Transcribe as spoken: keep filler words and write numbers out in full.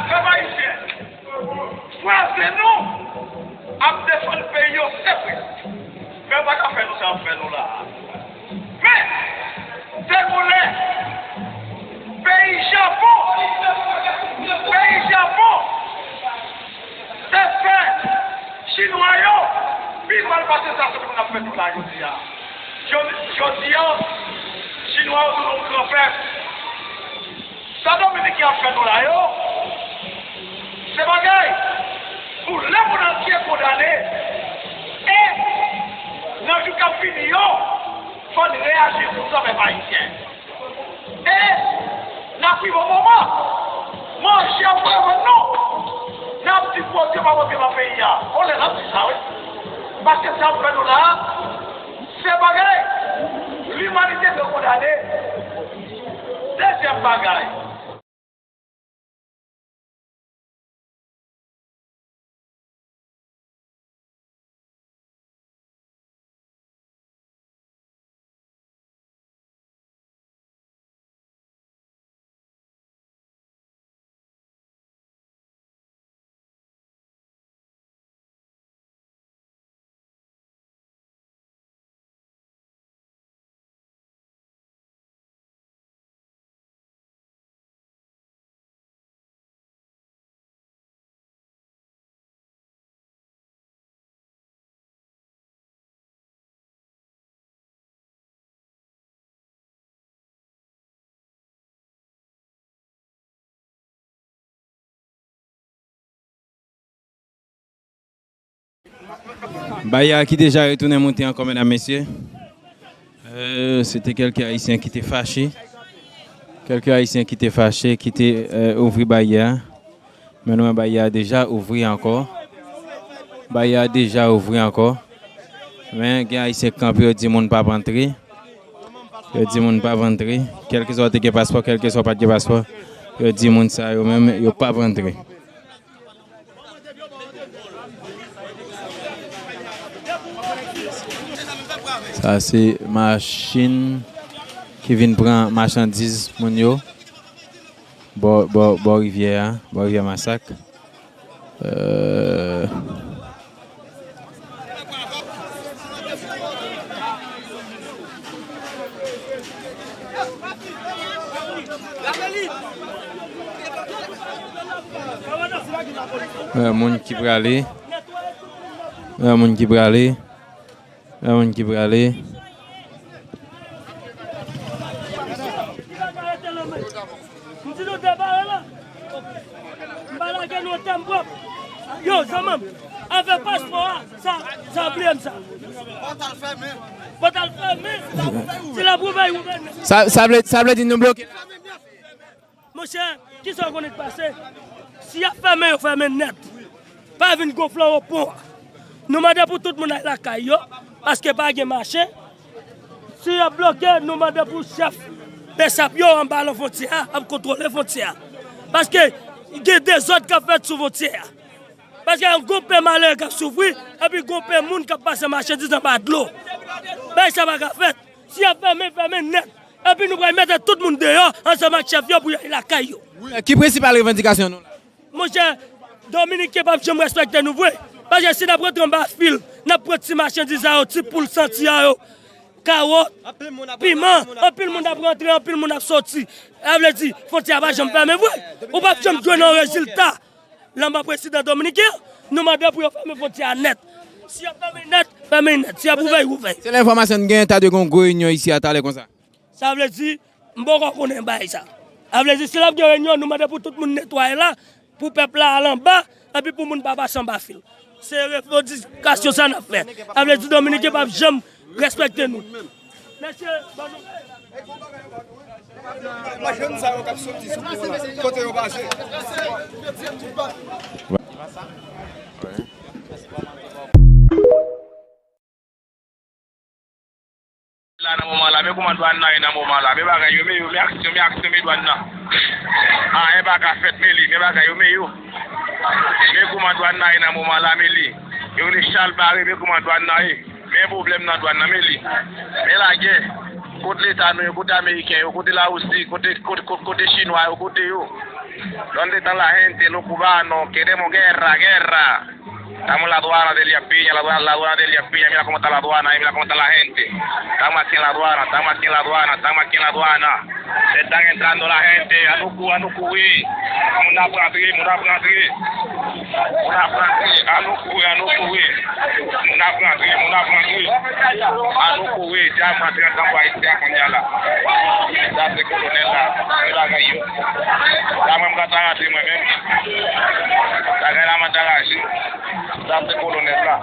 Pèp ayisyen, vwazen nou ap defann peyi yo, se vre. Men yo pa ka fè nou sa y ap fè nou la a. Men, te gon lè, peyi Japon, peyi Japon, te fè Chinwa yo pi mal pase sa sot moun ap fè nou la jodi a. Jodi, jodi a, Chinwa yo tounen yon gran pèp. Sa Dominiken ap fè nou la yo, se bagay pou lemonantye kondane. E nan jou k ap vini yo, fò n reyaji pou sa, pèp ayisyen. E n ap rive yon moman, manje ap revann nou. N ap di Bondye pa Bondye nan peyi a. On lè n ap di sa, wi. Paske sa ap fè nou la a, se bagay limanite dwe kondane. Dezyèm bagay. Baya ki deja retounen monte ankò, medam, mesye. Euh, se te kèlke Ayisyen ki te fache. Kèlke Ayisyen ki te fache, ki te, euh, ouvri baya. Men nou wè baya deja ouvri ankò. Baya deja ouvri ankò. Men gen Ayisyen k kanpe, yo di moun p ap antre. Yo di moun p ap antre. Kèlkeswa w te gen paspò, kèlkeswa w pa t gen paspò, yo di moun sa yo menm, yo p ap antre. Sa se machin ki vin pran machandiz moun yo bò, bò, bò rivyè a, bò rivyè Masak. Euh, Wè moun ki prale. Wè moun ki prale. Wè moun ki prale. M di nou debare la. M pa lage nou tèm pwòp. Yo, zanmi m, avè paspò a, sa, sa bliye m sa. Pòt al fèmen. Pòt al fèmen. Se la pou bay ouvè. Sa, sa vle, sa vle di nou bloke. Monchè, kisa w konnen k pase? Si y ap fèmen, yo fèmen nèt. Pa vin gonfle wo pon an. Nou mande pou tout moun al lakay yo, paske pa gen mache. Si y ap bloke, nou mande pou chèf B S A P yo anba nan fwontyè a, ap kontwole fwontyè a. Paske gen dezòd k ap fèt sou fwontyè a. Paske yon gwo pè malere k ap soufri, epi gwo pè moun k ap pase machandiz anba dlo. Bagay sa pa ka fèt. Si y ap fèmen, fèmen nèt. Epi nou pral mete tout moun deyò ansanm ak chèf yo pou y al lakay yo. Ki prensipal revandikasyon nou la? Monchè, Dominiken p ap janm respekte nou vre. Paske si n ap rantre anba fil, n ap pran ti machandiz a yo, ti poul santi a yo, kawòt, piman, anpil moun ap rantre, anpil moun ap soti. Sa vle di, fwontyè a pa janm fèmen vre. Ou p ap janm jwenn yon rezilta. Lanmò prezidan dominiken an, nou mande pou yo fèmen fwontyè a nèt. Si y ap fèmen nèt, fèmen nèt. Si y ap ouvè, ouvè. Se lè enfòmasyon n gen, ta dwe gen yon gwo reyinyon isi a talè konsa. Sa vle di, m poko konnen bagay sa. Sa vle di, si l ap gen reyinyon, nou mande pou tout moun netwaye la, pou pèp la al anba, epi pou moun pa pase anba fil. Se revandikasyon sa n ap fè. Sa vle di, dominiken p ap janm respekte nou. Mesye, ban nou. Machann sa yo k ap soti sou pon la, kote yo pase? La nan moman la, men kouman dwàn nan ye nan moman la, men bagay yo, men yo, men aksyon, men aksyon, men dwàn nan. Anyen pa ka fèt, men li, men bagay yo, men yo. Men kouman dwàn nan ye nan moman la, men li. Yo rele chalbare, men kouman dwàn nan ye. Men pwoblèm nan dwàn nan, men li. Men lagè. Kote Leta nou yo, kote Ameriken yo, kote Larisi, kote, kote, kote, kote Chinwa yo, kote yo? ¿Dónde están la gente, los cubanos? Queremos guerra, guerra. Estamos en la aduana de Elías Piña, la aduana, la aduana de Elías Piña. Mira cómo está la aduana ahí, mira cómo está la gente. Estamos aquí en la aduana, estamos aquí en la aduana, estamos aquí en la aduana. Se están entrando la gente, a nou ku, a nou kouri. Moun ap rantre, moun ap rantre. Moun ap rantre, a nou kouri, a nou kouri. Moun ap rantre, moun ap rantre. A nou kouri, djab rantre andan bwa isi a kounye a la. Sa se kolonèl la, se bagay yo. Sa mwen m pa ta rantre mwen menm. Bagay la mwen ta raje. Sa se kolonèl la.